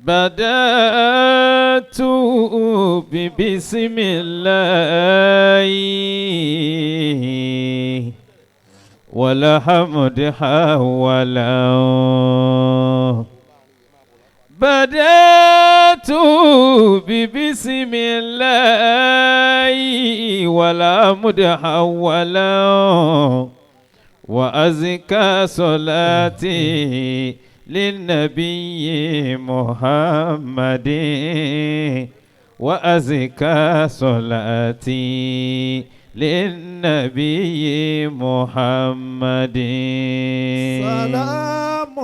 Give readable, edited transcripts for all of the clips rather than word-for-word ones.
بدأت ببسم الله والحمد حولا بدأت ببسم الله والحمد حولا وأزكى صلاتي للنبي محمد وأزكى صلاتي للنبي محمد. سلام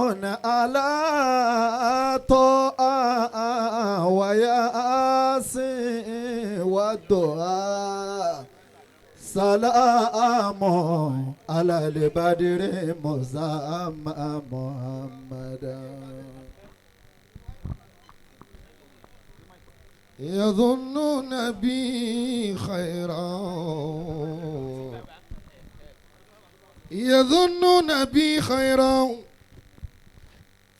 على طه وياسين والدعاء سلام على البدر مسمى محمدا. يظنون بي خيرا يظنون بي خيرا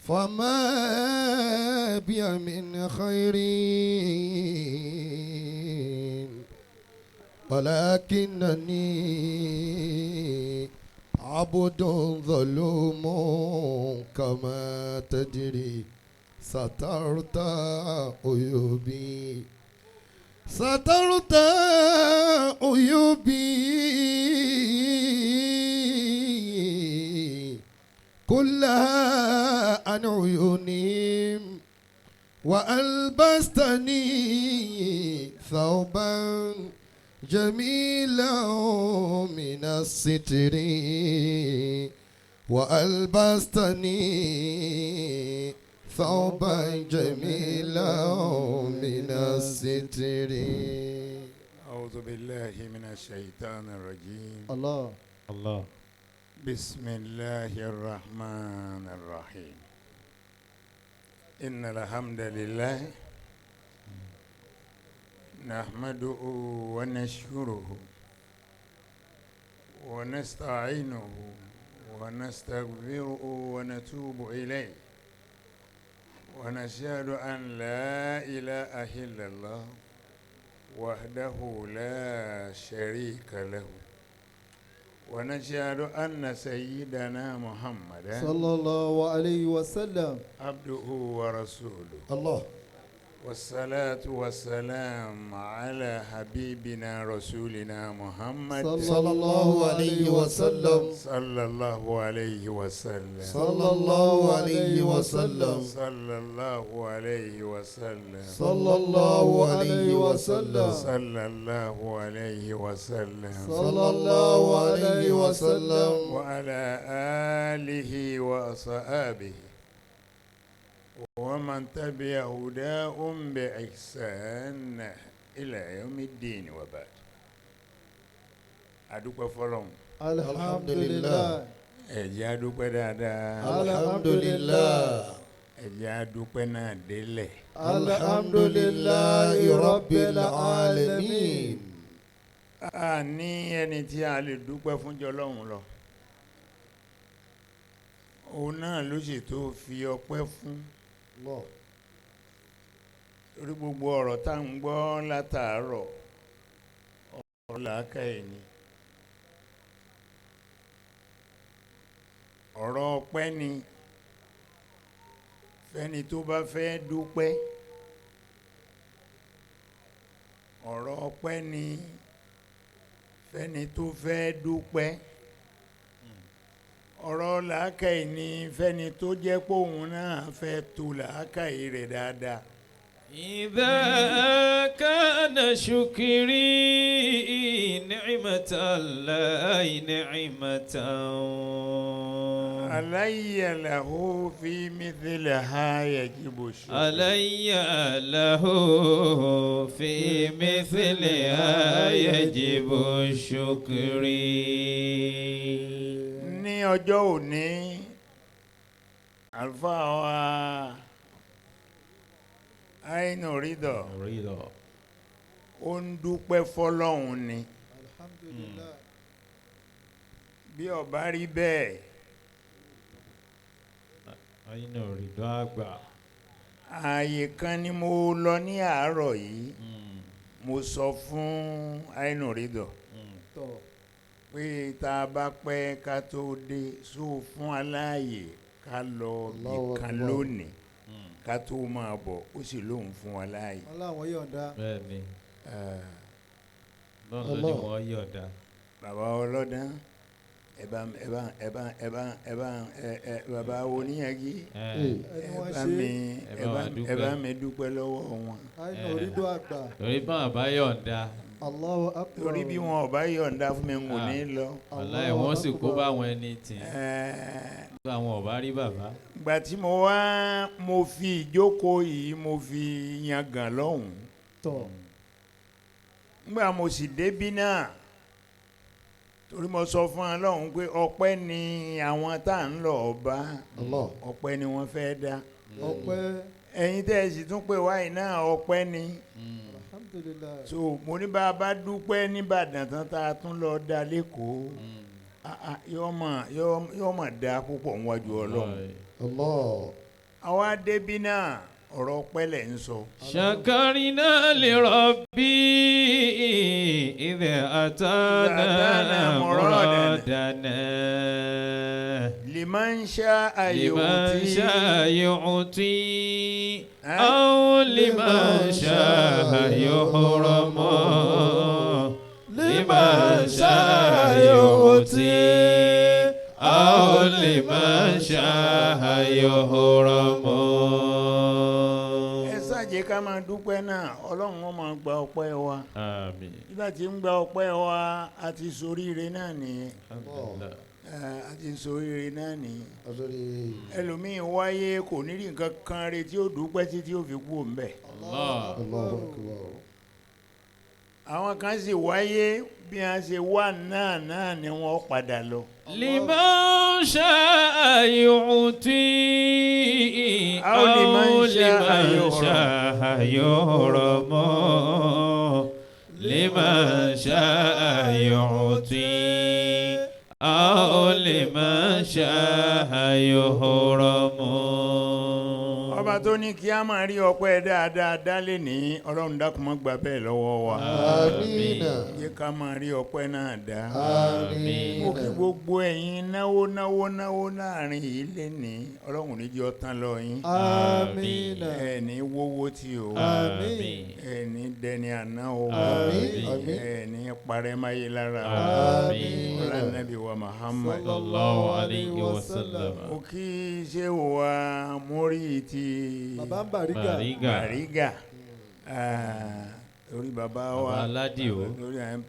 فما بي من خير ولكنني عبد ظلوم كما تدري سترت عيوبي سترت عيوبي كلها عن عيونهم وألبستني ثوبا جميلا من الستر وألبستني ثوبا جميلا من الستر. أعوذ بالله من الشيطان الرجيم. الله الله. بسم الله الرحمن الرحيم. إن الحمد لله نحمده ونشكره ونستعينه ونستغفره ونتوب إليه ونشهد أن لا إله إلا الله وحده لا شريك له ونشهد أن سيدنا محمدا صلى الله عليه وسلم عبده ورسوله. الله. والصلاة والسلام على حبيبنا رسولنا محمد صلى الله عليه وسلم صلى الله عليه وسلم صلى الله عليه وسلم صلى الله عليه وسلم صلى الله عليه وسلم صلى الله عليه وسلم صلى الله عليه وسلم وعلى آله وأصحابه ومن تبع هداهم بإحسان إلى يوم الدين وبعد. Adúpẹ́ fọ́lọ́run. Alhamdulillah. Ẹ jẹ́ a dúpẹ́ dáadáa. Alhamdulillah. Ẹ jẹ́ a dúpẹ́ náà délẹ̀. Alhamdulillahi rabbil alamin. A ní ẹni tí a lè dúpẹ́ fún jọlọ́run lọ. Òun náà ló sì tó fi ọpẹ́ fún. Torí gbogbo ọ̀rọ̀ tá ń gbọ́ látàárọ̀ ọ̀rọ̀ làákàyè ni. Ọ̀rọ̀ ọpẹ́ ni fẹ́ni tó bá fẹ́ dúpẹ́. Ọ̀rọ̀ ọpẹ́ ni fẹ́ni tó fẹ́ dúpẹ́. Ọ̀rọ̀ làákàyè ni fẹ́ni tó jẹ́ pé òun náà fẹ́ tó làákàyè rẹ̀ dáadáa. إذا كان شكري نعمة الله نعمة علي له في مثلها يجب الشكر. علي له في مثلها يجب الشكر. Ní ọjọ́ òní àlùfáà wa Ainu Ridho ó ń dúpẹ́ fọ́lọ́hun ni. Alhamdulillah. Bí ó bá rí bẹ́ẹ̀ Ainu Ridho àgbà. Ààyè kan ni mo lọ ní àárọ̀ yìí, mo sọ fún Ainu Ridọ Tọ̀. pé tá a bá pẹ́ ká tó dé, sọ fún aláàyè ká lọ Allahu ibì kan Akbar. lónìí ká tó máa bọ̀, ó sì lóun fún wa láàyè. Wọ́n láwọn yọ̀ǹda. Bẹ́ẹ̀ni. Eh, Lọ́n ló ní Allah. wọ́n yọ̀ǹda. Bàbá ọlọ́dán, ẹ bá ẹ bá ẹ bá ẹ bá ẹ bá ẹ ẹ bàbá oníyàgí, Ẹ, Ẹni ẹ wọ́n bá ṣe mi Ẹ ẹ bá bá wa ẹ dúpẹ́. bá mi dúpẹ́ lọ́wọ́ wọn. Ainu Ridọ àgbà. Torí bá bá yọ̀ǹda, Allahu Akbar. Torí bí wọn ò bá yọ̀ǹda fún mi, n ò ní lọ. wàláhì wọ́n sì kó bá àwọn ẹni tì. Ẹ, Àwọn ò bá rí bàbá. Ìgbà tí mo wá, mo fi ìjókòó yìí, mo fi yangàn lọ́hùn. Tọ̀. Nígbà mo sì débí náà, torí mo sọ fún wọn lọ́hùn pé ọpẹ́ ni àwọn tá à ń lọ bá, Allah. ọpẹ́ ni wọ́n fẹ́ dá. Ọpẹ́. Ẹ̀yin tẹ́ ẹ sì tún pè wáyé náà, ọpẹ́ ni. Alhamdulillah. So mo ní bá a bá dúpẹ́ nìbàdàn tán, tá a tún lọ dá lẹ́kọ̀ọ́, ah, ah, yóò mà yóò mà dá púpọ̀ níwájú Ọlọ́run. Allah. Àwa débí náà, ọ̀rọ̀ ọpẹ́ lẹ̀ ń sọ. شكرنا لربي إذا أتانا أتانا مرادنا Liman sha'a لمن yu'ti. شاء يعطي ها؟ أو لمن شاء يحرم، لمن شاء يعطي أو لمن شاء يحرم. Ẹ ṣáàjẹ́ ká máa dúpẹ́ náà, Ọlọ́run ó máa gba ọpẹ́ wa. آمين. Nígbà tí ń gba ọpẹ́ wa, a ti ṣoríire náà nìyẹn. Alhamdulillah. Ẹ, a ti ṣoríire náà nìyẹn. Azori. Ẹlòmíín wáyé kò ní rí nǹkan kan retí ó dúpẹ́ títí ó fi kú òǹbẹ̀. Allah. Allahu Akbar. Àwọn kan sì wáyé, bí wọ́n ṣe wà náà ni wọ́n padà lọ. لمن شاء يعطي أو لمن شاء لمن شاء يحرم، لمن شاء يعطي أو لمن شاء يحرم. Ọba tó ní kí a máa rí ọpẹ́ dáadáa dálé ní, Ọlọ́run dákun má gbà bẹ́ẹ̀ lọ́wọ́ wa. Amina. Jẹ́ ká máa rí ọpẹ́ náà dá. Amina. Mo kí gbogbo ẹ̀yin náwó náwó náwó láàrin yìí lé ní, Ọlọ́run ní jẹ́ ó tán lọ yín. Amina. Ẹ ní wówó tí o. Àmín. Ẹ ní dẹni àná o. Àmín. Àmín. Ẹ ní parẹ́ máyé lára o. Àmín. Ọlá Nàbí wa Muhammad. Sallallahu alayhi wa sallam. Mo kí ṣé wa mórí ti Bàbá ń Bàrígà. Bàrígà. Bàrígà. Ah, torí bàbá wa, Bàbá Aládìó.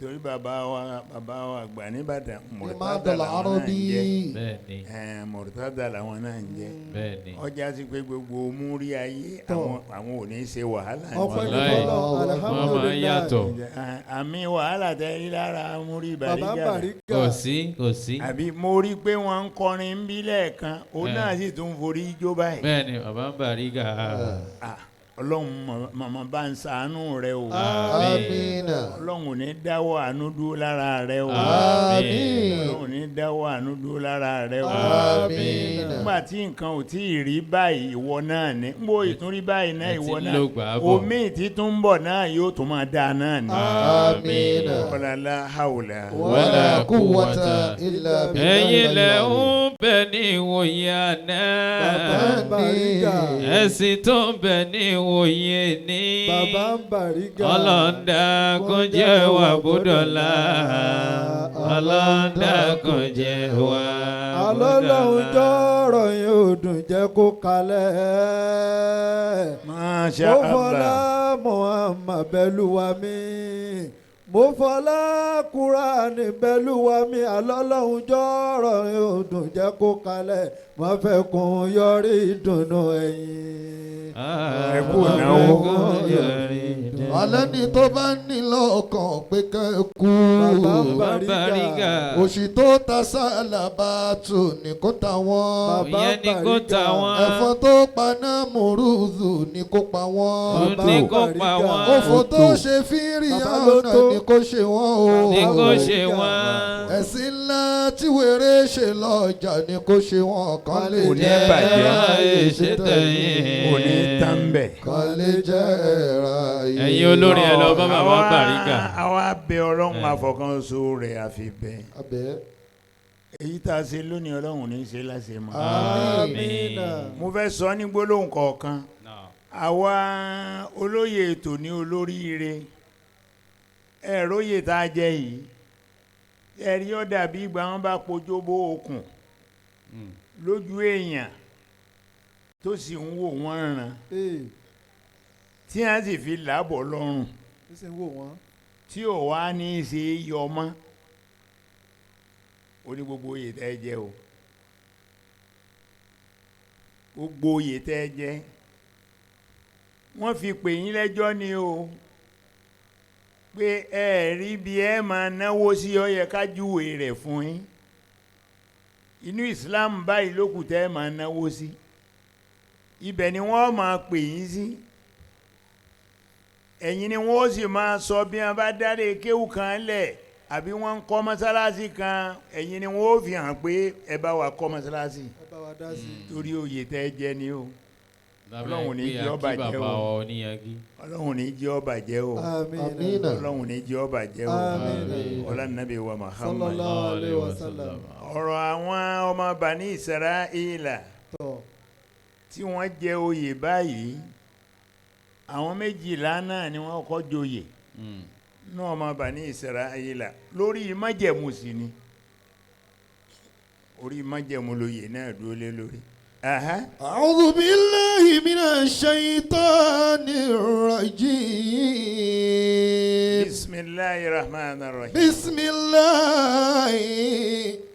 torí bàbá wa àgbà nìbàdàn, Murtada Limadal làwọn náà ń jẹ́. Arabi. Bẹ́ẹ̀ni. Ẹ̀, Murtada làwọn náà ń jẹ́. Bẹ́ẹ̀ni. Ọjà sí pé gbogbo múrí ayé, Tọ́. àwọn ò ní ṣe wàhálà ní. Ọpẹ́ ní Wàláhì. fọlọ́. Wọ́n máa ń Alhamdulillah. yàtọ̀. Àmì wàhálà tẹ rí lára múrí Bàbá ń Bàrígà. Bàrígà. Kò sí, kò sí. Àbí mo rí pé wọ́n ń kọrin ń bí lẹ́ẹ̀kan, òun Ẹ̀. náà sì tún forí jó báyìí. Bẹ́ẹ̀ni, bàbá ń Bàrígà. Ah, Ọlọ́run màmá bá ń ṣàánú rẹ o. Amina. Ọlọ́run ò ní dáwọ́ àánú dúró lára rẹ o. Àmín. Ọlọ́run ò ní dáwọ́ àánú dúró lára rẹ o. Amina. Nígbà tí nǹkan ò tí ì rí báyìí, ìwọ náà ni n bó ìtún rí báyìí náà, Ẹ ti ìwọ ń náà lò gbà á bọ̀. omi tí tún ń bọ̀ náà yóò tún máa dáa náà ni. Amina. Ọ̀làlá haúlà. Wala quwwata illa billahi. Ẹ̀yin lẹ ń bẹ ní ìwòye àná. Bàbá ń Bàrígà. Ẹ̀sìn tó ń bẹ ní ìwòye ní. Bàbá ń Bàrígà. Ọlọ́ndà kún jẹ́ wà búdọ̀lá. Ọlọ́ndà kún jẹ́ wà Alọ́lọ́hun búdọ̀lá. jọ̀rọ̀ yóò dùn jẹ́ kó kalẹ̀. Masha Mo fọlá Allah. Muhammad bẹ́lúwa mi. Mo fọlá Kúránì bẹ́lúwa mi. Alọ́lọ́hun jọ̀rọ̀ yóò dùn jẹ́ kó kalẹ̀. Wọ́n fẹ́ kún yọrí ìdùnnú ẹ̀yìn. Ẹ kú ìnáwó. Alẹ́ ni tó bá ní lọ́kàn pé kẹ́ ẹ kú. Bàbá Bàrígà. Òṣì tó ta sálàbàtù ní kó ta wọ́n. Bàbá Ìyẹn ni kó ta wọ́n. Ẹ̀fọn tó paná mùrùzù ní kó pa wọ́n. Ní kó pa wọ́n. Òfò tó ṣe fírí Bàbá ló ọ̀nà tó. ní kó ṣe wọ́n o. Ní kó ṣe wọ́n. Ẹ̀sìn ńlá tí wèrè ṣe lọ́jà ní kó ṣe wọ́n kan lè Kò ní jẹ́ bàjẹ́. Ráyè ṣe tẹ̀yìn. Kò ní tán bẹ̀. Kan lè jẹ́ ráyè. Ẹ̀yin olórin ẹ lọ bá bàbá Bàrígà. Àwa bẹ Ọlọ́run àfọkànso rẹ̀ àfi bẹ́ẹ̀. Abẹ́. Èyí tá a ṣe lónìí Ọlọ́run ní í ṣe láṣẹ mọ́. Àmín. Mo fẹ́ sọ ní gbólóhùn kọ̀ọ̀kan. Àwa olóyè ètò ní olóríire ẹ̀rọyè tá a jẹ yìí ẹ̀rí ó dàbí ìgbà wọn bá pojó bó okùn lójú èèyàn tó sì ń wò wọ́n ràn Ee, tí wọ́n sì fi làbọ̀ lọ́rùn ó sì ń wò wọ́n. tí ò wá ní í ṣe é yọ mọ́. Ó ní gbogbo oyè tẹ́ ẹ jẹ o, gbogbo oyè tẹ́ ẹ jẹ wọ́n fi pè yín lẹ́jọ́ ni o, pé ẹ rí bí ẹ máa náwó sí, ó yẹ ká júwe rẹ̀ fún yín. Inú Islam báyìí ló kù tẹ́ ẹ máa náwó sí, ibẹ̀ ni wọ́n máa pè yín sí, ẹ̀yin ni wọ́n sì máa sọ bí wọ́n bá dáre kéwù kan lẹ̀ àbí wọ́n ń kọ́ mọ́sálásí kan, ẹ̀yin ni wọ́n ó fi hàn pé ẹ bá wa kọ́ mọ́sálásí. Ẹ bá wa dá sí i. Torí oyè tẹ́ ẹ jẹ ni o. Ọlọ́run ní Lábẹ́ jẹ́ ó pé bàjẹ́ kí o. bàbá wa oníyanjú. Ọlọ́run ní jẹ́ ó bàjẹ́ o. Àmín. Àmín. Ọlọ́run ní jẹ́ ó bàjẹ́ o. Àmín. Ọlá nàbí wa Muhammad. Sallallahu alayhi wa sallam. Ọ̀rọ̀ àwọn ọmọ Bani Israila Tọ̀. tí wọ́n jẹ oyè báyìí, àwọn méjìlá náà ni wọ́n kọ́ joyè náà ọmọ Bani Israila lórí májẹ̀mú sí ni, orí májẹ̀mú lóyè náà dúró lé lórí. Aha. أعوذ بالله من الشيطان الرجيم. Bisimilahi rahman rahim. بسم الله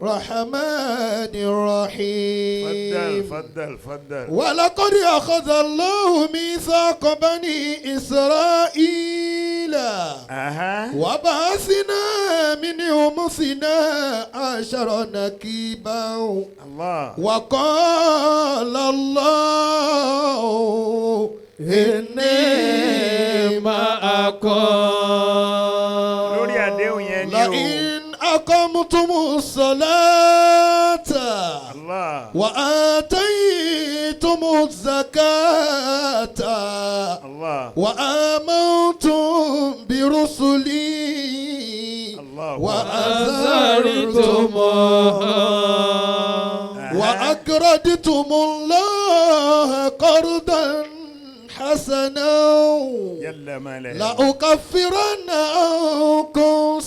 الرحمن الرحيم. Faddal faddal faddal. ولقد أخذ الله ميثاق بني إسرائيل Aha. وبعثنا منهم 12 نقيبا. Allah. وقال الله إني معكم. Lórí àdéhùn yẹn ni o. لئن أقمتم الصلاة Allah. وآتيتم الزكاة Allah. وآمنتم برسلي Allah. وأزرتموها وأقرضتم الله قرضا حسنا Jalla mala. لأكفرن عنكم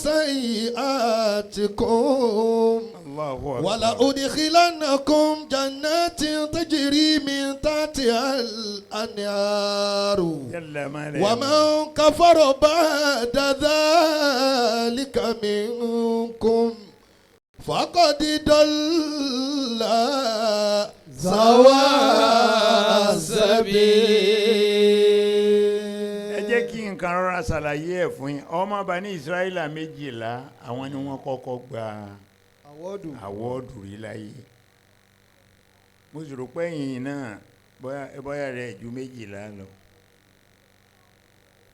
سيئاتكم Allahu akbar. ولأدخلنكم جنات تجري من تحتها الأنهار Jalla mala. ومن كفر بعد ذلك منكم فقد ضل سواء Ẹ jẹ́ السبيل. kí nǹkan rọra ṣàlàyé ẹ̀ fún yín. Ọmọ Bani Israila méjìlá àwọn ni wọ́n kọ́kọ́ gba Àwọ́dù. àwọ́ọ̀dù rí láyé. Mo sì rò pé ẹ̀yin náà bóyá rẹ̀ ju méjìlá lọ.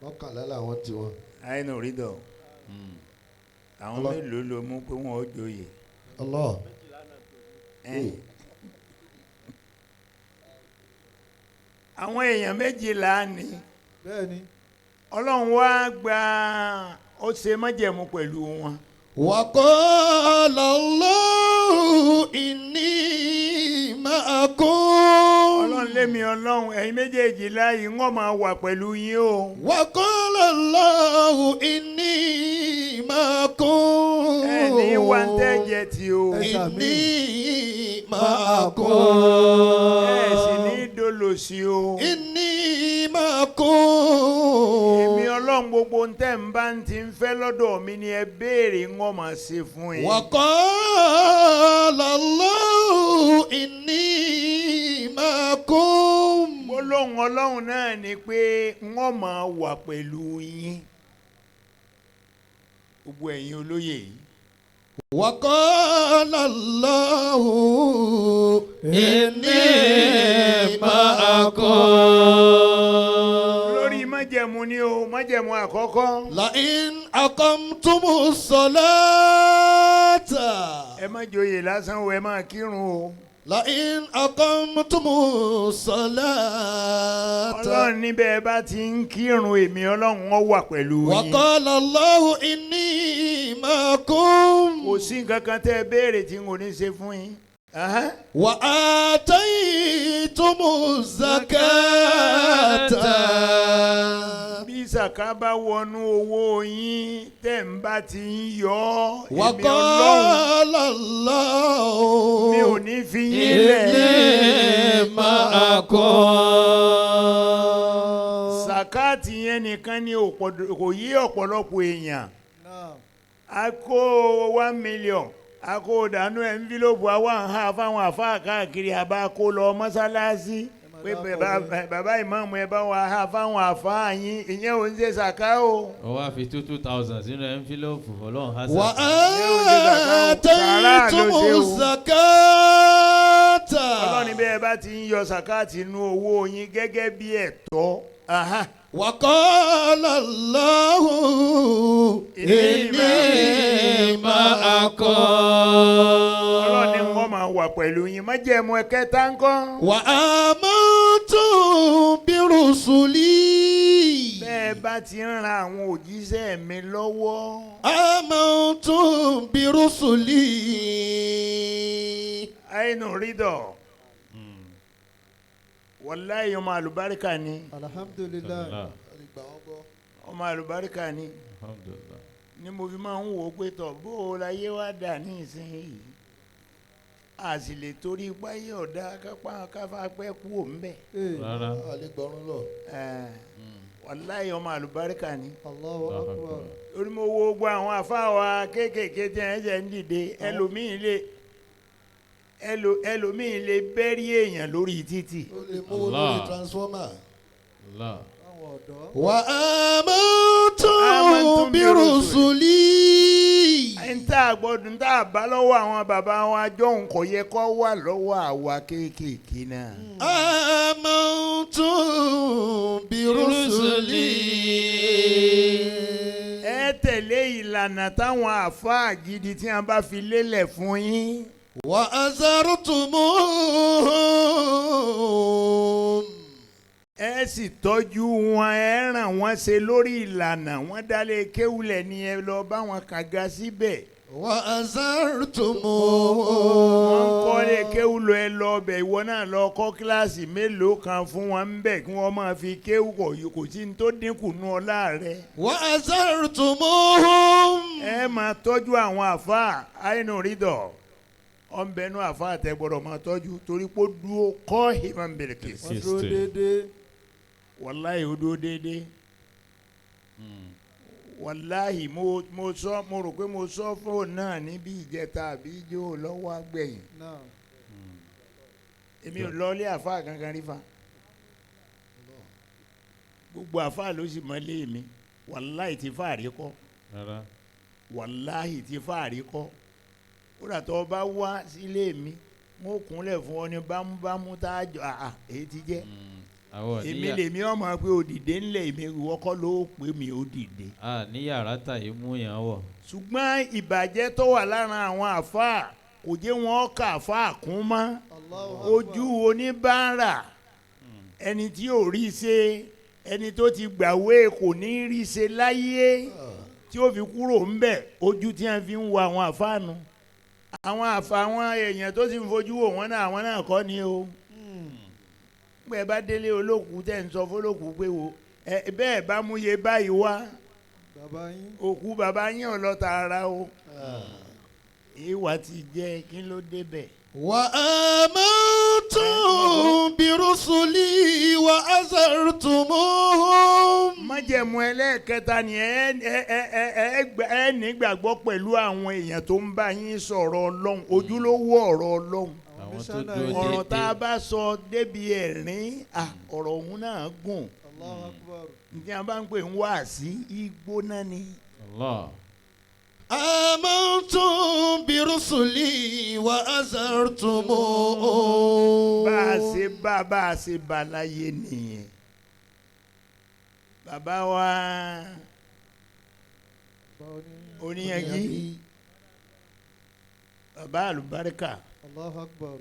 Mọ́kànlá làwọn tiwọn. Àìnà òrídọ̀. Àwọn Allah. mélòó ló mú pé wọ́n ó joyè? Allah. Ẹ́n. Àwọn èèyàn méjìlá ni Bẹ́ẹ̀ni. Ọlọ́run wá gba ó ṣe májẹ̀mú pẹ̀lú wọn. وقال الله إني معكم. Ọlọ́run lémi Ọlọ́run ẹ̀yin méjèèjì láàyè ń wọ́n máa wà pẹ̀lú yín o. وقال الله إني معكم. Ẹ ní wá ń tẹ́jẹ tí o. Ẹ ṣàmì. إني معكم. Ẹ sì ní dolo òsì o. Inni ma'akum. Èmi Ọlọ́run gbogbo ń tẹ́ ń bá ń ti ń fẹ́ lọ́dọ̀ mi ni ẹ béèrè ń wọ́n máa ṣe fún yín. Wa qala Allahu inni ma'akum. Gbólóhùn Ọlọ́run náà ni pé wọ́n máa wà pẹ̀lú yín. Gbogbo ẹ̀yin olóyè yìí. Wa qala Allahu inni ma'akum. Lórí májẹ̀mú ni o, májẹ̀mú àkọ́kọ́. La in aqamtumu salata. Ẹ má joyè lásán o, ẹ má kírun o. La in aqamtumu salata. Ọlọ́run níbẹ̀ ẹ bá ti ń kírun èmi Ọlọ́run ó wà pẹ̀lú Wa yín. qala Allahu inni ma'akum. Kò sí nǹkan kan tẹ́ ẹ béèrè tí n kò ní ṣe fún yín. Wa ataytumu zakata. Bí sàká bá wọnú owó yín tẹ́ ń bá ti ń yọ ọ́, Wa èmi Ọlọ́run qala Allahu mi ò ní fi yín lẹ̀. Inni ma'akum. Sàkáàtì yẹn nìkan ni kò yí ọ̀pọ̀lọpọ̀ èèyàn. A kó 1 million, a kó dànù ẹnfílọ́pù àwa ń ha fáwọn àfáà káàkiri àbá kó lọ mọ́sálásí pé bàbá ìmáàmù ẹ bá wa ha fáwọn àfáà yín, ìyẹn ò ń ṣe sàká o. Ó wá fi 2,000 sínú ẹnfílọ́pù Ọlọ́run á Wa sàká. ataytumu zakata. Ọlọ́run ní bẹ́ẹ̀ bá ti ń yọ sàkáàtì inú owó yín gẹ́gẹ́ bí ẹ̀tọ́. Wa qala Allahu inni ma'akum. Ọlọ́run ní wọ́n máa wà pẹ̀lú yín, májẹ̀mú ẹ̀kẹta ńkọ́. Wa amantum bi rusuli. Bẹ́ẹ̀ bá ti ń ran àwọn òjíṣẹ́ mi lọ́wọ́. Amantum bi rusuli. Àìnù rídọ̀. Wàláhì ọmọ àlùbáríkà ni. Alhamdulillah. Ọmọ àlùbáríkà ni. Alhamdulillah. Ni mo fi máa ń wò ó pé tọ̀ bó o láyé wá dà ní ìsinyìí. A sì lè torí páyé ọ̀dà kápá káfá pẹ́ kú òun bẹ̀. Rárá. Wàláhì ọmọ àlùbáríkà ni. Allahu akbar. Orí mo wo gbogbo àwọn àfáà wa kéékèèké tí ẹ ṣe ń dìde, ẹlòmíì lè bẹ́rí èèyàn lórí títì. Ó lè mówó lórí transformer. Allah. Àwọn ọ̀dọ́. Wa amantum bi rusuli. N tá a gbọ́dọ̀ n tá a bá lọ́wọ́ àwọn bàbá wa jọ̀hún kò yẹ kó wà lọ́wọ́ àwa kéékèèké náà. Amantum bi rusuli. Ẹ tẹ̀lé ìlànà táwọn àfáà gidi tí wọ́n bá fi lélẹ̀ fún yín. Wa azartumuhum. Ẹ sì tọ́jú wọn, ẹ ràn wọ́n ṣe lórí ìlànà wọ́n dálé kéwulẹ̀ ni ẹ lọ bá wọn kàga síbẹ̀. Wa azartumuhum. Wọ́n kọ́lé kéwù lọ ẹ lọ ọbẹ̀, ìwọ náà lọ kọ́ kíláàsì mélòó kan fún wọn ń bẹ̀ kí wọ́n máa fi kéwù kọ̀ kò sí ní tó dínkù nú ọlá rẹ. Wa azartumuhum. Ẹ máa tọ́jú àwọn àfáà àìnú rídọ̀ ọ̀nbẹ́nu àfáà tẹ gbọ́dọ̀ máa tọ́jú torí pé ó dúró kọ́ ìmọ̀ bèrèkè. Wọ́n dúró déédéé. Wàláhì ó dúró déédéé. Wàláhì mo sọ mo rò pé mo sọ fóònù náà níbi ìjẹta àbí ijó lọ́wọ́ àgbẹ̀yìn. Èmi ò lọ ilé àfáà kankan rí fa. Gbogbo àfáà ló sì mọ ilé mi. Wàláhì ti fáàrí kọ́. Wàláhì ti fáàrí kọ́. Ó dà tó bá wá sílé mi, mo kúnlẹ̀ fún ọ ní bámúbámú tá a jọ àà èyí ti jẹ́. Èmi lèmi ọmọ pé òdìdé ńlẹ̀ èmi ìwọ kọ́ ló pè mí òdìdé. A ní yàrá tàyè mú yàn wọ̀. Ṣùgbọ́n ìbàjẹ́ tó wà lára àwọn àfáà kò jẹ́ wọn kà àfáà kún mọ́. Ojú oníbàárà ẹni tí ò rí ṣe, ẹni tó ti gbàwé kò ní rí ṣe láyé tí ó fi kúrò ńbẹ̀, ojú tí wọ́n fi ń wo àwọn àfáà nu. Àwọn àfáà àwọn èèyàn tó sì ń fojú wò wọ́n náà, àwọn náà kọ́ ni o. Pé bá délé olókùú tẹ̀ ń sọ fọlókùú pé wo ẹ bẹ́ẹ̀ bá mú iye báyìí wá, òkú bàbá yín ò lọ tààrà o. Ìwà ti jẹ́ kí ló débẹ̀. وآمنتم برسلي وعزرتموهم. Májẹ̀mú ẹlẹ́ẹ̀kẹta ni ẹ ẹ ẹ ẹ ẹ ẹ nígbàgbọ́ pẹ̀lú àwọn èèyàn tó ń bá yín sọ̀rọ̀ Ọlọ́run, ojúlówó ọ̀rọ̀ Ọlọ́run. Àwọn tó dúró Ọ̀rọ̀ tá a déédéé. bá sọ débi ẹ̀rín, ọ̀rọ̀ òun náà gùn. Allahu Akbar. Ní a bá ń pè ń wá sí igbóná ni. Allah. آمنتم برسلي وعزرتموهم. Bá a ṣe bá a ṣe bá láyé nìyẹn. Bàbá wa oníyanjú, bàbá àlùbáríkà. Allahu Akbar.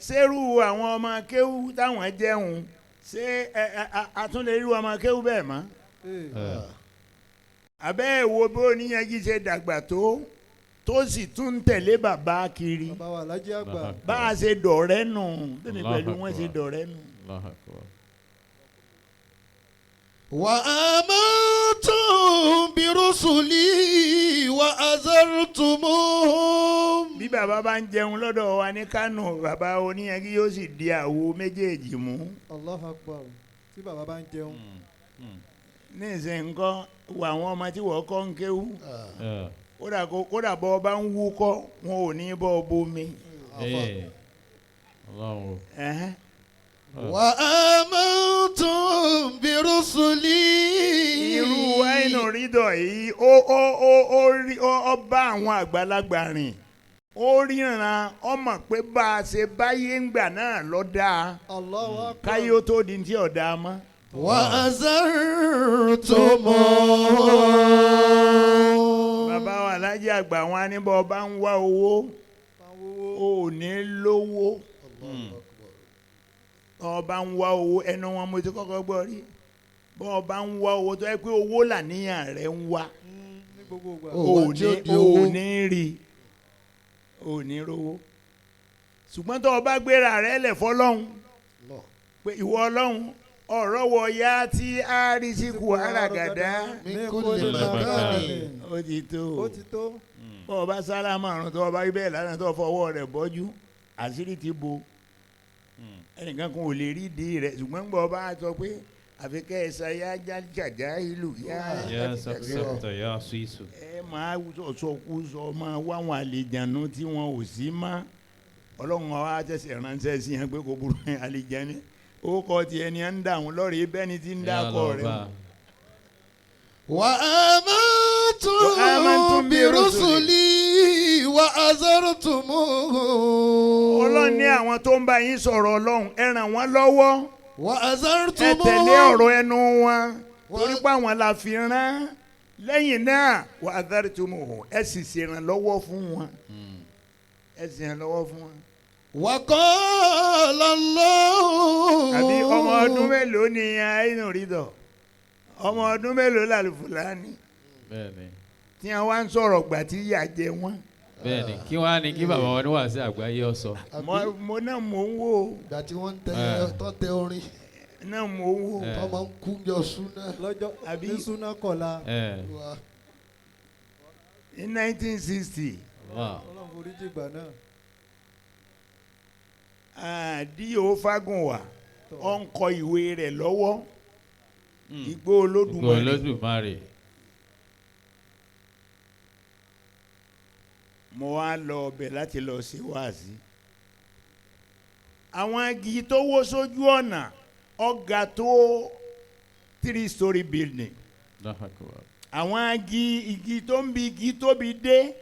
Ṣerú àwọn ọmọ kéwú táwọn jẹun, ṣé àtúndé irú ọmọ kéwú bẹ́ẹ̀ mọ́? Àbẹ́ ẹ̀ wo bó oníyanjú ṣe dàgbà tó sì tún ń tẹ̀lé bàbá kiri. Bàbá wa Alhaji àgbà. Bá a ṣe dọ̀rẹ́ nù, bẹ́ẹ̀ pẹ̀lú wọn ṣe dọ̀rẹ́ nù. Allahu Akbar. وآمنتم برسلي وعزرتموهم. Bí bàbá bá ń jẹun lọ́dọ̀ wa ní Kánò, bàbá oníyanjú yóò sì di àwo méjèèjì mú. Allahu Akbar. Tí bàbá bá ń jẹun. Ní ìsìn nǹkan wọ àwọn ọmọ tí wọ́n kọ́ ń kéwú, kódà bọ́ ọ bá ń wúkọ́, wọn ò ní bọ́ ọ bomi. Ọlọ́run. وآمنتم برسلي. Irú àìnà rídọ̀ yìí ó ó ó ó rí ó bá àwọn àgbàlagbà rìn, ó ríran, ó mọ̀ pé bá a ṣe báyé ń gbà náà lọ dáa. Allahu Akbar. Káyé ó tó di ti ọ̀dà mọ́. وعزرتموهم. Bàbá wa Alhaji àgbà wọn á ní bọ́ ọ bá ń wá owó, ò ní lówó. Ọ bá ń wá owó, ẹnu wọn mo ti kọ́kọ́ gbọ́ rí. Bọ́ ọ bá ń wá owó tó yẹ pé owó làníyàn rẹ̀ ń wá, Ní gbogbo ìgbà. Ó wá tí ó di owó. ò ní rí, ò ní rówó. Ṣùgbọ́n tó o bá gbéra rẹ lẹ̀ fọlọ́hún pé ìwọ Ọlọ́hun ọ̀rọ̀ wọ ya tí a rí sí ku àràgàdá. Min kulli makani. Ó ti tó. Ó ti tó. Bọ́ ọ bá sálámà àrùn tó o bá rí bẹ́ẹ̀ lánàá tó o fọwọ́ rẹ̀ bọ́jú, àṣírí ti bo. Ẹnìkan kan ò lè rí ìdí rẹ̀, ṣùgbọ́n gbọ́ ọ bá sọ pé àfi kẹ́ ẹ sa yá jàjà ìlú yá. Yá sọ́kùsọ́kùtọ̀ yá sísù. Ẹ máa sọ̀kú sọ máa wá àwọn àlejànú tí wọn ò sí mọ́. Ọlọ́run wa tẹ̀sẹ̀ ránṣẹ́ sí yẹn pé kò burú àlejànú. Ó kọ́ tiẹ̀ ni à ń dà wọ́n lọ́rẹ̀ẹ́ bẹ́ẹ̀ ni ti ń dà kọ́ rẹ̀. وآمنتم برسلي وعزرتموهم. Ọlọ́run ní àwọn tó ń bá yín sọ̀rọ̀ Ọlọ́run, ẹ ràn wọ́n lọ́wọ́, ẹ وعزرتموهم. tẹ̀lé ọ̀rọ̀ ẹnu wọn torí pé àwọn la fi rán. Lẹ́yìn náà وعزرتموهم, ẹ sì ṣèrànlọ́wọ́ fún wọn, ẹ sì ṣèrànlọ́wọ́ fún wọn. وقال الله. Àbí ọmọ ọdún mélòó ni àìnù rídọ̀, ọmọ ọdún mélòó làlùfùlání Bẹ́ẹ̀ni. tí wọ́n wá ń sọ̀rọ̀ gbà tí ìyà jẹ wọ́n. Bẹ́ẹ̀ni, kí wọ́n á ní kí bàbá wọn ní wàásù àgbáyé ọ̀sọ̀. Mo náà mò ń wò. Ìgbà tí wọ́n ń tẹ tọ́ tẹ orin Náà mò ń wò. tọ́ máa ń kú jọ súná. Lọ́jọ́ Àbí? ní súná kọ̀la. Ní 1960. Ọlọ́run forí jì gbà náà. D.O. Fágúnwà ó ń kọ ìwé rẹ̀ lọ́wọ́. Igbó Olódùmarè. Igbó Olódùmarè. Mo wá lọ ọbẹ̀ láti lọ ṣe wáàsí. Àwọn igi tó wó sójú ọ̀nà ọ̀gá tó 3-story building. Àwọn igi tó ń bi igi tóbi dé,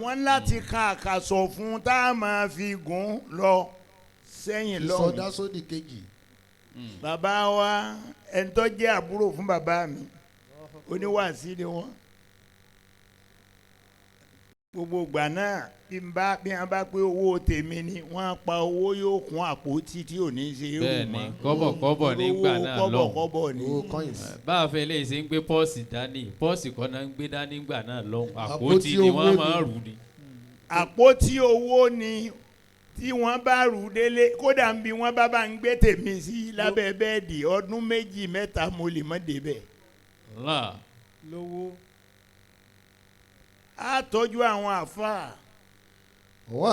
wọ́n láti ka àkàsọ̀ fún tá a máa fi gùn lọ sẹ́yìn lọ́hùn. Ìsọdá sódì kejì. Bàbá wa ẹni tó jẹ́ àbúrò fún bàbá mi oníwàásí ni wọ́n. Gbogbo ìgbà náà bí wọ́n bá pé owó tèmi ni wọ́n á pa owó yóò kún àpótí tí ò ní ṣe é rù mọ́. Bẹ́ẹ̀ni, kọ́bọ̀kọ́bọ̀ nígbà náà lọ́hùn. Kọ́bọ̀kọ́bọ̀ ni. Owó coins. Bá a fẹ́ lè ṣe ń gbé pọ́ọ̀sì dání, pọ́ọ̀sì kan náà ń gbé dání nígbà náà lọ́hùn. Àpótí ni wọ́n máa ń rù ni. Àpótí owó ni tí wọ́n bá rù délé, kódà ń bí wọ́n bá ń gbé tèmi sí lábẹ́ bẹ́ẹ̀dì ọdún méjì mẹ́ta mo lè má débẹ̀. Lówó. A tọ́jú àwọn àfáà. Gbogbo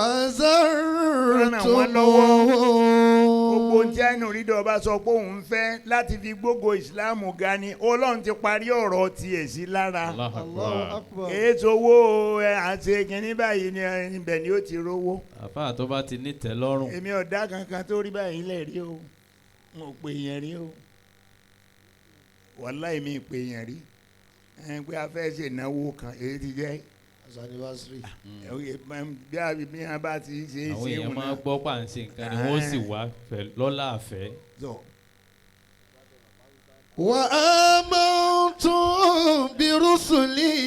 وزرتموه tí àìnú rídọ̀ bá sọ pé òun fẹ́ láti fi gbógo ìsìláàmù ga ni Ọlọ́run ti parí ọ̀rọ̀ tiẹ̀ sí lára. Allahu Allahu Akbar. akbar. Èyí tó owó ẹ, àti kìnní báyìí ni ibẹ̀ ni ó ti rówó. Àfáà tó bá ti ní tẹ́lọ́rùn. Èmi ọ̀dà kankan tó rí báyìí lẹ̀ rí o, n ò pè yẹn rí o, wàláì mi pè yẹn rí. Ẹ pé a fẹ́ ṣe ìnáwó kan, èyí ti jẹ́ anniversary. bí a bá ti ṣe é Àwọn ṣe èèyàn òun máa náà. gbọ́ pàǹsẹ̀ nǹkan ni wọ́n sì wá lọ́lá àfẹ́. Sọ. وآمنتم برسلي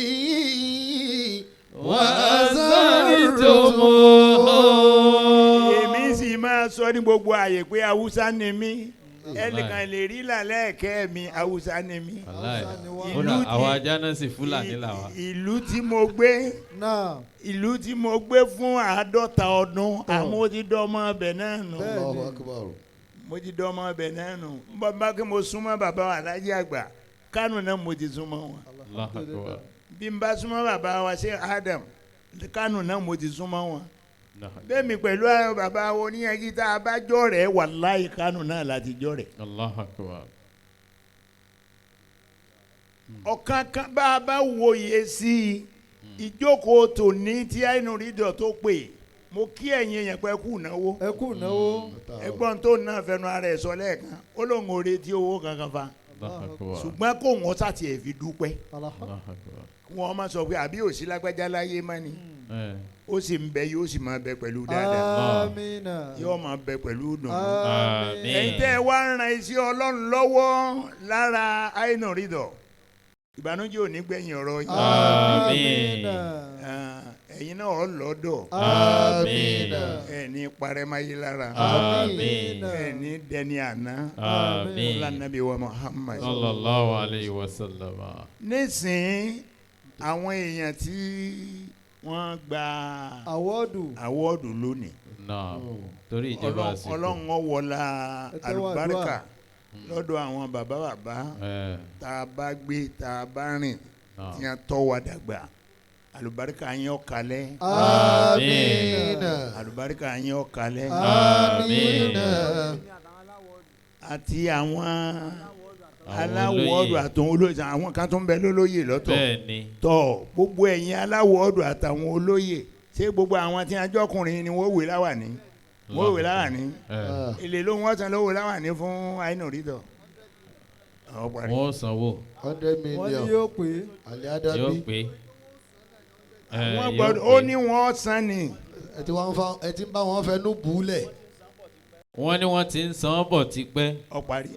وعزرتموه Èmi sì máa sọ ní gbogbo àyè pé Haúsá ni mí, ẹnìkan lè rí làlẹ́ mi, Haúsá ni mí. Wàláì. Haúsá ni wá. Kódà àwọn ajá náà sì Fúlàní làwa. Ìlú tí mo gbé, Náà. ìlú tí mo gbé fún 50 ọdún, àmọ́ ó ti dọ́mọ ọbẹ̀ náà nù. Bẹ́ẹ̀. Allahu akbar. Mo ti dọ́mọ ọbẹ̀ náà nù. Bàbá kí mo súnmọ́ bàbá wa Aláàjì Àgbà, Kánò náà mo ti súnmọ́ wọn. Allahu Akbar. Bí n bá súnmọ́ bàbá wa ṣe Adam, Kánò náà mo ti súnmọ́ wọn. Bẹ́ẹ̀mi pẹ̀lú àwọn bàbá wa oníyanjú tá a bá jọ̀rẹ́, wàláhì Kánò náà láti jọ̀rẹ́. Allahu Akbar. Ọ̀kan kan bá a bá wòye sí i, ìjókòó tòní tí àìnú rídọ̀ tó pè, mo kí ẹ̀yin èèyàn pé kú náwó. Ẹ kú náwó. Ẹ̀gbọ́n tó náà fẹnu ara ẹ̀ sọ lẹ́ẹ̀kan, ó lóun ò retí owó kankan fa, Allahu Akbar. ṣùgbọ́n kó wọn sàtì ẹ̀ fi dúpẹ́. Allahu Akbar. Kí wọ́n má sọ pé àbí òsì lágbájá láyé má ni, Ẹ. ó sì ń bẹ, yóò sì máa bẹ pẹ̀lú dáadáa, Amina. yóò máa bẹ pẹ̀lú dùnú. Àmín. Ẹ̀yin tẹ́ ẹ wá ń ran iṣẹ́ Ọlọ́run lọ́wọ́ lára àìnà rídọ̀, ìbànújẹ́ ò ní gbẹ̀yìn ọ̀rọ̀ yín. Àmín. Ah, ẹ̀yin náà ọ̀ lọ́dọ̀, Àmín. ẹ̀ ní parẹ́máyé lára, Àmín. ẹ̀ ní dẹni àná. Àmín. Ọlá Nàbí wa Muhammad. Sallallahu alayhi wa sallam. Nísìnyí àwọn èèyàn tí wọ́n gba Àwọ́dù. àwọ́ọ̀dù lónìí, Náà torí ìjọba àsìkò. Ọlọ́run ó wọlá Ẹ tẹ́wọ́ àlùbáríkà àdúrà. lọ́dọ̀ àwọn bàbá bàbá Ẹ. tá a bá gbé, tá a bá rìn, Náà. tí wọ́n tọ́ wa dàgbà, àlùbáríkà yín ó kalẹ̀. Àmín. Àlùbáríkà yín ó kalẹ̀. Àmín. Àti àwọn Àwọn aláwọ̀ọ́dù olóyè. àtàwọn olóyè, àwọn kan tó ń bẹ lólóyè lọ́tọ̀. Bẹ́ẹ̀ni. Tọ gbogbo ẹ̀yin aláwọ̀ọ́dù àtàwọn olóyè, ṣé gbogbo àwọn tí ajọ́kùnrin ni wọ́n wé láwàní, wọ́n wé láwàní? Ẹ. Èlé ló wọ́n san lówó láwàní fún àìnà rítọ̀. Wọ́n sanwó. 100 Wọ́n ní million. yóò pé. Ali Yóò Adabi. pé. Ẹ, Wọ́n yóò gbọ́dọ̀ pé. ó ní wọ́n san ni. Ẹ ti wá ń fa, ẹ ti ń bá wọn fẹnu bùúlẹ̀. Wọ́n ní wọ́n ti ń san bọ̀ tipẹ́. Ọ̀parí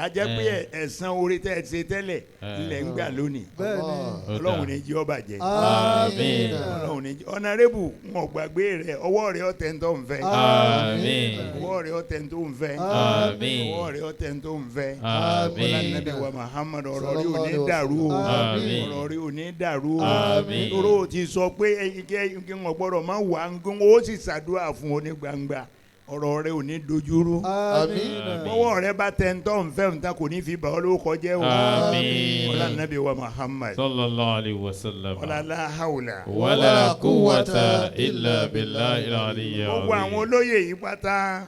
àjẹ́ pé ẹ̀san oore tẹ́ ẹ ṣe tẹ́lẹ̀ ńlẹ̀ ń gbà lónìí. Bẹ́ẹ̀ni. Ó dáa. Ọlọ́run ní jẹ́ ó bàjẹ́. Àmín. Ọlọ́run ní jẹ́ ọ̀nàrẹ́bù wọn ò gbàgbé rẹ̀, ọwọ́ rẹ̀ ọ̀tẹ̀ ń tó ń fẹ́. Àmín. Ọwọ́ rẹ̀ ọ̀tẹ̀ ń tó ń fẹ́. Àmín. Ọwọ́ rẹ̀ ọ̀tẹ̀ ń tó ń fẹ́. Àmín. Ọlá Nàbí wa Muhammad, ọ̀rọ̀ rí ò ní dàrú o. Àmín. Ọ̀rọ̀ rí ò ní dàrú o. Àmín. Toró o ti sọ pé kí n gbọ́dọ̀ máa wà ń gún, ó sì ṣàdúrà fún ọ ní gbangba, ọ̀rọ̀ rẹ ò ní dojúrú. Amina. Bọ́wọ́ rẹ bá tẹ̀ ń tọ́ ń fẹ́ ń ta, kò ní fi bà ọ́ lórúkọ jẹ́ o. Àmín. Ọlá Nàbí wa Muhammad. Sallallahu alayhi wa sallam. Ọlá la hawla. Wala quwwata illa billahi al-aliyyil Gbogbo àwọn azim. olóyè yìí pátá,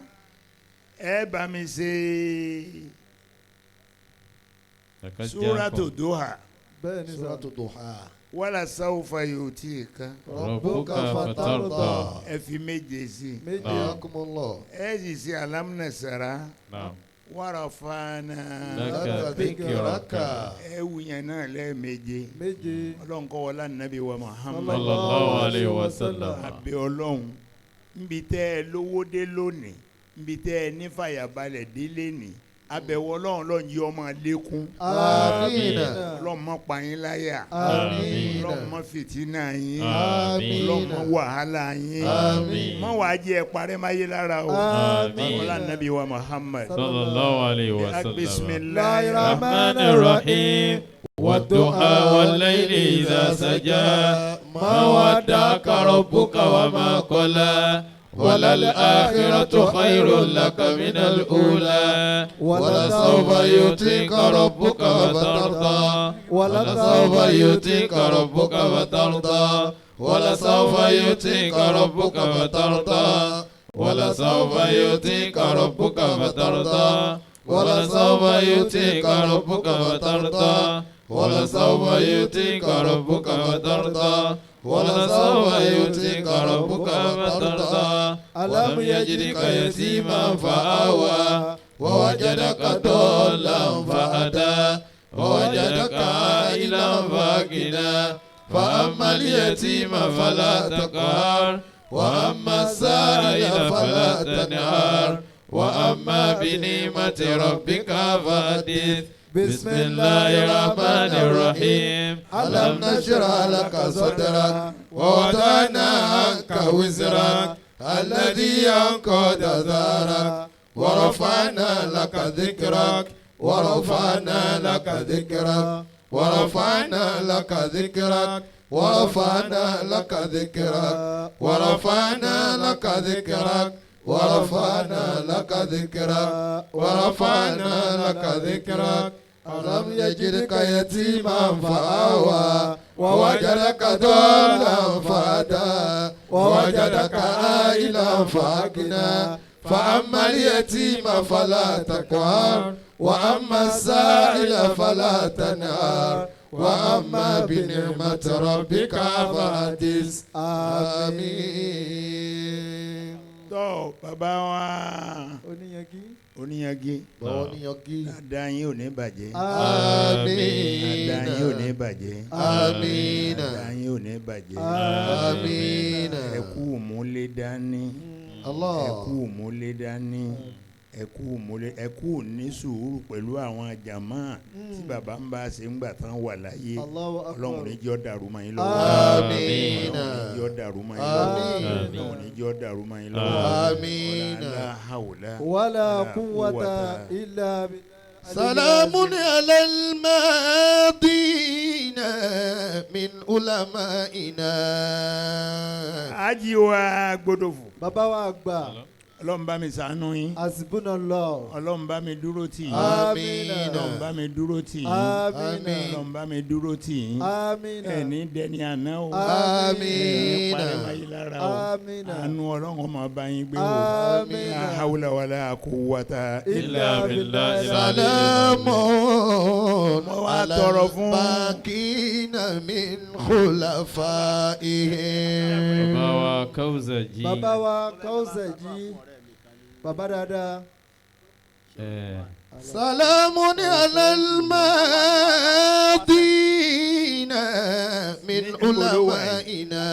ẹ bá mi ṣe Suratu Duha. Bẹ́ẹ̀ni sà. Suratu Duha. Wala sawfa yutika. Rabbuka fatarda. Ẹ fi méje sí i. Méje. Hayyakumullah. Ẹ sì ṣe alam nasara Naam. warafana. Laka dhikraka. Ẹ wù yẹn náà lẹ́ẹ̀méje. Méje. Ọlọ́run kọ́ wọlá nàbí wa Muhammad. Sallallahu alayhi wa sallam. Àbí Ọlọ́run, nbi tẹ́ ẹ lówó dé lónìí, nbi tẹ́ ẹ nífàyàbalẹ̀ dé lénìí, abẹ̀wò Ọlọ́run, lọ́n yí ọmọ lékún. Àmín. Ọlọ́run má pa yín láyà. Àmín. Ọlọ́run má fìtínà yín. Àmín. Ọlọ́run má wàhálà yín. Àmín. Má wàá jẹ́ ẹ parẹ́ máyé lára o. Àmín. Ọlá nàbí wa Muhammad. Sallallahu alayhi wa sallam. Bisimilahi الرحمن الرحيم والضحى والليل إذا سجى ما ودعك ربك وما قلى وللآخرة خير لك من الأولى ولسوف يعطيك ربك فترضى. ولسوف يؤتيك ربك فترضى ولسوف يؤتيك ربك فترضى ولسوف يؤتيك ربك فترضى ولسوف يؤتيك ربك فترضى ولسوف يؤتيك ربك فترضى ولسوف يؤتيك ربك فترضى ألم يجدك يتيما فآوى ووجدك ضالا فهدى ووجدك عائلا فأغنى فأما اليتيم فلا تقهر وأما السائل فلا تنهر وأما بنعمة ربك فحدث بسم الله الرحمن الرحيم ألم نشرح لك صدرك ووضعنا عنك وزرك الذي أنقض ظهرك ورفعنا لك ذكرك ورفعنا لك ذكرك ورفعنا لك ذكرك ورفعنا لك ذكرك ورفعنا لك ذكرك ورفعنا لك ذكرك ورفعنا لك ذكرك ألم يجدك يتيما فآوى ووجدك ضالا فهدى ووجدك عائلا فأغنى فأما اليتيم فلا تقهر وأما السائل فلا تنهر وأما بنعمة ربك فحدث آمين. Tọ́ bàbá wa Oníyanjú. Oníyanjú. Bàbá oníyanjú. Dáadáa yín ò ní bàjẹ́. Àmín. Dáadáa yín ò ní bàjẹ́. Àmín. Dáadáa yín ò ní bàjẹ́. Àmín. Ẹ kú múlé dání. Allah. Ẹ kú múlé dání. Ẹ kú múlé, ẹ kú ní sùúrù pẹ̀lú àwọn jàmá tí bàbá ń bá ṣe ń gbà tán wà láyé. Allahu akbar. Ọlọ́run ní jọ́ dàrú mọ́ yín lọ́wọ́. Àmín. Ọlọ́run ní jọ́ dàrú mọ́ yín lọ́wọ́. Àmín. Ọlọ́run ní jọ́ dàrú mọ́ yín lọ́wọ́. Àmín. Wala hawla Wala quwwata illa billah. سلام على الماضين من علمائنا. Ají wa Gbódòfò. Bàbá wa àgbà. Ọlọ́run bá mi ṣàánú yín. Hasbunallah. Ọlọ́run bá mi dúró tì yín. Àmín. Ọlọ́run bá mi dúró tì yín. Àmín. Ọlọ́run bá mi dúró tì yín. Àmín. Ẹni dẹni àná o. Àmín. Ẹni parẹ́ máyé lára o. Àmín. Àánú Ọlọ́run ọmọ bá yín gbé o. Àmín. La hawla wala quwwata illa billah. سلام Mo wá على tọrọ fún- الباقين من خلفائهم. Bàbá wa Kawusaji. Bàbá wa Kawusaji. Bàbá dáadáa. سلام على الماضين من علمائنا.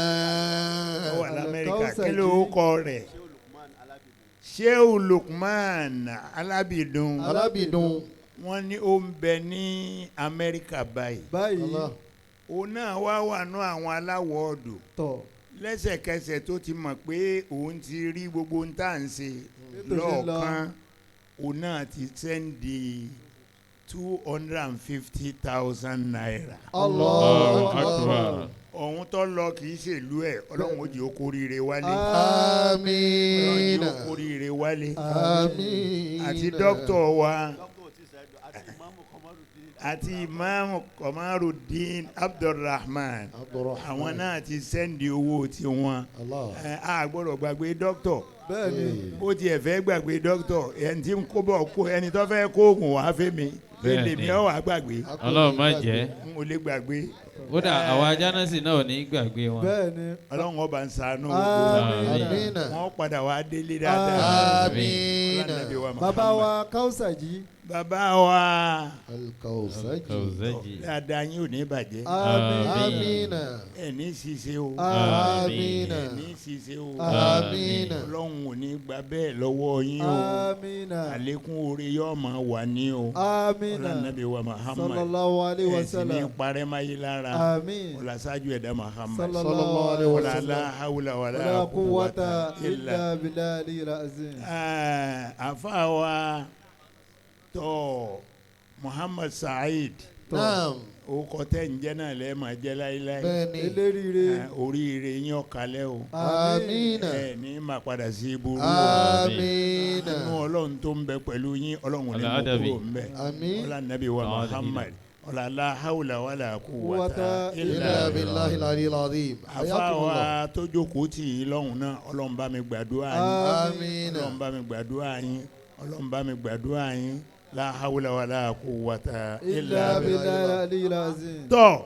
Ó wà l'Amẹ́ríkà, kí ló kọ rẹ̀? Shehu Lukman Alábìdún. Alábìdún. Wọ́n ní ó ń bẹ ní Amẹ́ríkà báyìí. Báyìí. Allah. Òun náà wá wà nú àwọn aláwọ̀ ọ̀dọ̀. Tọ̀. Lẹ́sẹ̀kẹsẹ̀ tó ti mọ̀ pé òun ti rí gbogbo ohun tá à ń ṣe Ètò ṣe ń lọ. lọ́ọ̀kan, òun náà ti send 250,000 naira. Allahu Akbar. Ọ̀hún tó lọ kì í ṣèlú ẹ̀, Ọlọ́run ó jẹ́ ó kóríire wálé. Àmín. Ọlọ́run jẹ́ ó kóríire wálé. Àmín. Àti dókítà wa àti Imam Komarudin Abdulrahman, Abdulrahman. àwọn náà ti send owó tiwọn. Allah. Ẹ a gbọ́dọ̀ gbàgbé dókítà. Bẹ́ẹ̀ni. Bó tiẹ̀ fẹ́ gbàgbé dókítà, ẹni tí ń kó bọ̀ kó ẹni tó fẹ́ kó oògùn wá fẹ́ mi, Bẹ́ẹ̀ni. lèmi ọ̀ wá gbàgbé, Ọlọ́run má jẹ́. n ò lè gbàgbé. Kódà àwọn ajánásì náà ò ní gbàgbé wọn. Bẹ́ẹ̀ni. Ọlọ́run ọba ń ṣàánú gbogbo Àmín. Àmín. wọn padà wá délé dáadáa. Àmín. Ọlá Ànábì wa Bàbá Muhammad. wa Kawusaji. Bàbá wa Al-Kawusaji. Kawusaji. dáadáa yín ò ní bàjẹ́. Àmín. Àmín. Ẹ ní ṣiṣẹ́ o. Àmín. Ẹ ní ṣiṣẹ́ o. Àmín. Ọlọ́run ò ní gba bẹ́ẹ̀ lọ́wọ́ yín o. Àmín. Àlékún oore yóò máa wà ní o. Àmín. Ọlá Ànábì wa Muhammad. Sallallahu alayhi wa Ẹ sì ní sallam. parẹ́ máyé lára. Àmín. Ọlá ṣáájú ẹ̀dá Muhammad. Sallallahu alayhi wa Ọlá sallam. la hawla wala Wala quwwata quwwata illa illa billahi al-azim. Àfa wa tọ́ Muhammad Saheed. Naam. Orúkọ tẹ́ ń jẹ́ náà lẹ́ẹ̀ máa jẹ́ láéláé. Bẹ́ẹ̀ni. Eléríire. Oríire yín ọ̀kalẹ̀ o. Àmín. Ẹ ní máa padà sí ibú. Àmín. Àánú Ọlọ́run tó ń bẹ pẹ̀lú yín, Ọlọ́run ò ní mú Al-Adabi. kúrò ń bẹ. Àmín. Ọlá Nàbí wa Al-Adabi. Muhammad. Ọ̀làlá haúlà wàlà quwwata إلا illa بالله العلي العظيم. حياكم àfáwa الله. tó jókòó tì í lọ́hùn náà, Ọlọ́run bá mi gbàdúrà yín. آمين. Ọlọ́run bá mi gbàdúrà yín, Ọlọ́run bá mi gbàdúrà yín. La hawla wala quwwata illa إلا billah. بالله العلي العظيم. Tọ́.